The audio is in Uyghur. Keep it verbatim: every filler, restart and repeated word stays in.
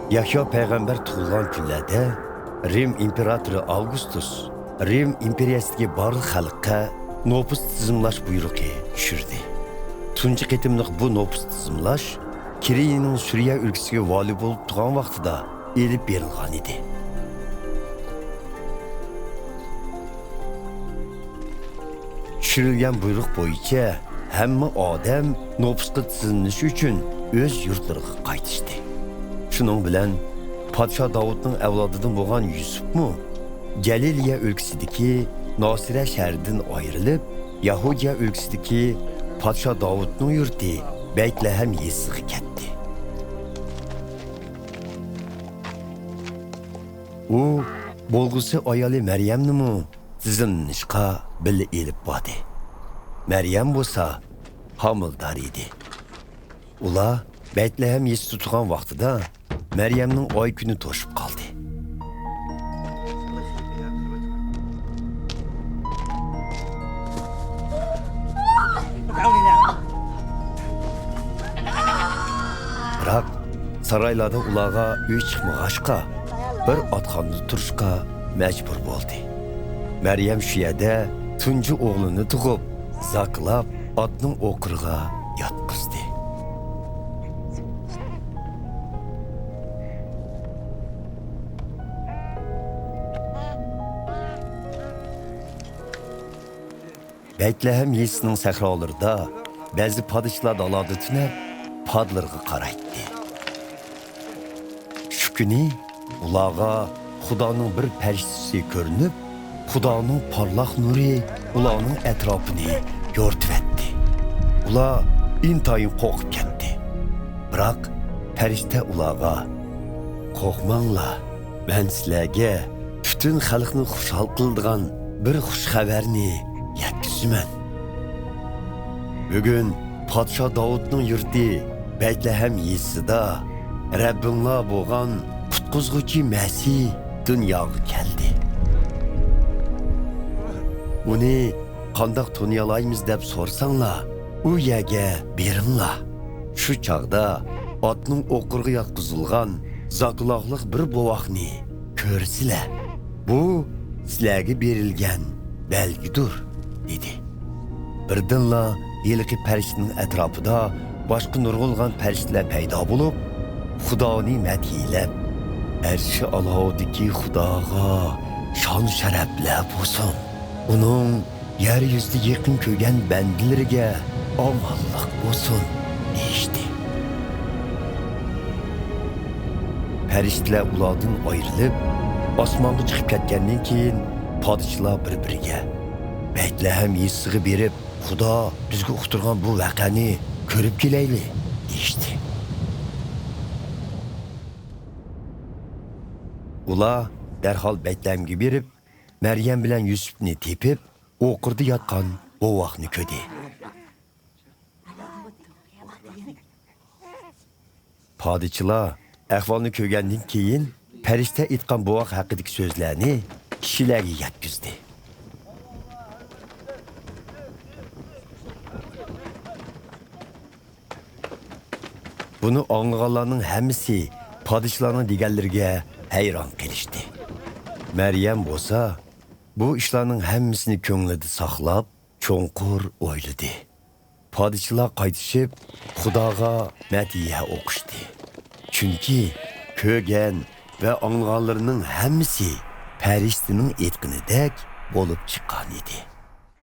يەھيا پەيغەمبەر تۇغۇلغان كۈنلەردە رىم ئىمپېراتورى ئاۋگۇستۇس رىم ئىمپېرىيەسىدىكى بارلىق خەلققە نوپۇس تىزىملاش بۇيرۇقى چۈشۈردى. تۇنجى قېتىملىق بۇ نوپۇس تىزىملاش كىرىينىڭ سۈرىيە ئۆلكىسىگە ۋالىي بولۇپ تۇرغان ۋاقتىدا ئېلىپ بېرىلغان ئىدى. چۈشۈرۈلگەن بۇيرۇق بويىچە ھەممە ئادەم نوپۇسقا تىزىملىنىش ئۈچۈن ئۆز يۇرتلىرىغا قايتىشتى. شۇنىڭ بىلەن پادىشاھ داۋۇتنىڭ ئەۋلادىدىن بولغان يۈسۈپمۇ گەلىلىيە ئۆلكىسىدىكى ناسىرە شەھىرىدىن ئايرىلىپ، يەھۇدىيە ئۆلكىسىدىكى پادىشاھ داۋۇتنىڭ يۇرتى بەيتلەھەم يېزىسىغا كەتتى. ئۇ بولغۇسى ئايالى مەريەمنىمۇ تىزىملىنىشقا بىللە ئېلىپ باردى. مەريەم بولسا ھامىلىدار ئىدى. ئۇلار بەيتلەھەم يېزىسىدا تۇرغان ۋاقتىدا مەريەمنىڭ ئاي كۈنى توشۇپ قالدى. بىراق سارايلاردا ئۇلارغا ئۆي چىقمىغاچقا، بىر ئاتخانىدا تۇرۇشقا مەجبۇر بولدى. مەريەم شۇ يەردە تۇنجى ئوغلىنى تۇغۇپ، زاكىلاپ، ئاتنىڭ ئوقۇرىغا ياتقۇزدى. بەيتلەھەم يېزىسىنىڭ سەھرالىرىدا بەزى پادىچىلار دالادا تۈنەپ، پادىلىرىغا قارايتتى. شۇ كۈنى ئۇلارغا خۇدانىڭ بىر پەرىشتىسى كۆرۈنۈپ، خۇدانىڭ پارلاق نۇرى ئۇلارنىڭ ئەتراپىنى يورۇتۇۋەتتى. ئۇلار ئىنتايىن قورقۇپ كەتتى. بىراق پەرىشتە ئۇلارغا، «قورقماڭلار، مەن سىلەرگە پۈتۈن خەلقنى خۇشال قىلىدىغان بىر خۇش خەۋەرنى يەتكۈزىمەن. بۈگۈن پادىشاھ داۋۇتنىڭ يۇرتى بەيتلەھەم يېزىسىدا رەببىڭلار بولغان قۇتقۇزغۇچى مەسىھ دۇنياغا كەلدى. ئۇنى قانداق تونۇيالايمىز دەپ سورىساڭلار، ئۇ يەرگە بېرىڭلار. شۇ چاغدا ئاتنىڭ ئوقۇرىغا ياتقۇزۇلغان زاكىلاقلىق بىر بوۋاقنى كۆرىسىلەر. بۇ سىلەرگە بېرىلگەن بەلگىدۇر» دېدى. بىردىنلا ھېلىقى پەرىشتىنىڭ ئەتراپىدا باشقا نۇرغۇنلىغان پەرىشتىلەر پەيدا بولۇپ، خۇدانى مەدھىيلەپ، «ئەرشى ئالاۋۇدىكى خۇداغا شان-شەرەپلەر بولسۇن! ئۇنىڭ يەر يۈزىدە يېقىن كۆرگەن بەندىلىرىگە ئامانلىق بولسۇن!» دېيىشتى. پەرىشتىلەر ئۇلاردىن ئايرىلىپ، ئاسمانغا چىقىپ كەتكەندىن كېيىن، پادىچىلار بىر-بىرىگە، «بەيتلەھەم يېزىسىغا بېرىپ، خۇدا بىزگە ئۇقتۇرغان بۇ ۋەقەنى كۆرۈپ كېلەيلى» دېيىشتى. ئۇلار دەرھال بەيتلەھەمگە بېرىپ، مەريەم بىلەن يۈسۈپنى تېپىپ، ئوقۇردا ياتقان بوۋاقنى كۆردى. پادىچىلار ئەھۋالنى كۆرگەندىن كېيىن، پەرىشتە ئېيتقان بوۋاق ھەققىدىكى سۆزلەرنى كىشىلەرگە يەتكۈزدى. بۇنى ئاڭلىغانلارنىڭ ھەممىسى پادىچىلارنىڭ دېگەنلىرىگە ھەيران قېلىشتى. مەريەم بولسا بۇ ئىشلارنىڭ ھەممىسىنى كۆڭلىدە ساقلاپ، چوڭقۇر ئويلىدى. پادىچىلار قايتىشىپ، خۇداغا مەدھىيە ئوقۇشتى. چۈنكى كۆرگەن ۋە ئاڭلىغانلىرىنىڭ ھەممىسى پەرىشتىنىڭ ئېيتقىنىدەك بولۇپ چىققان ئىدى.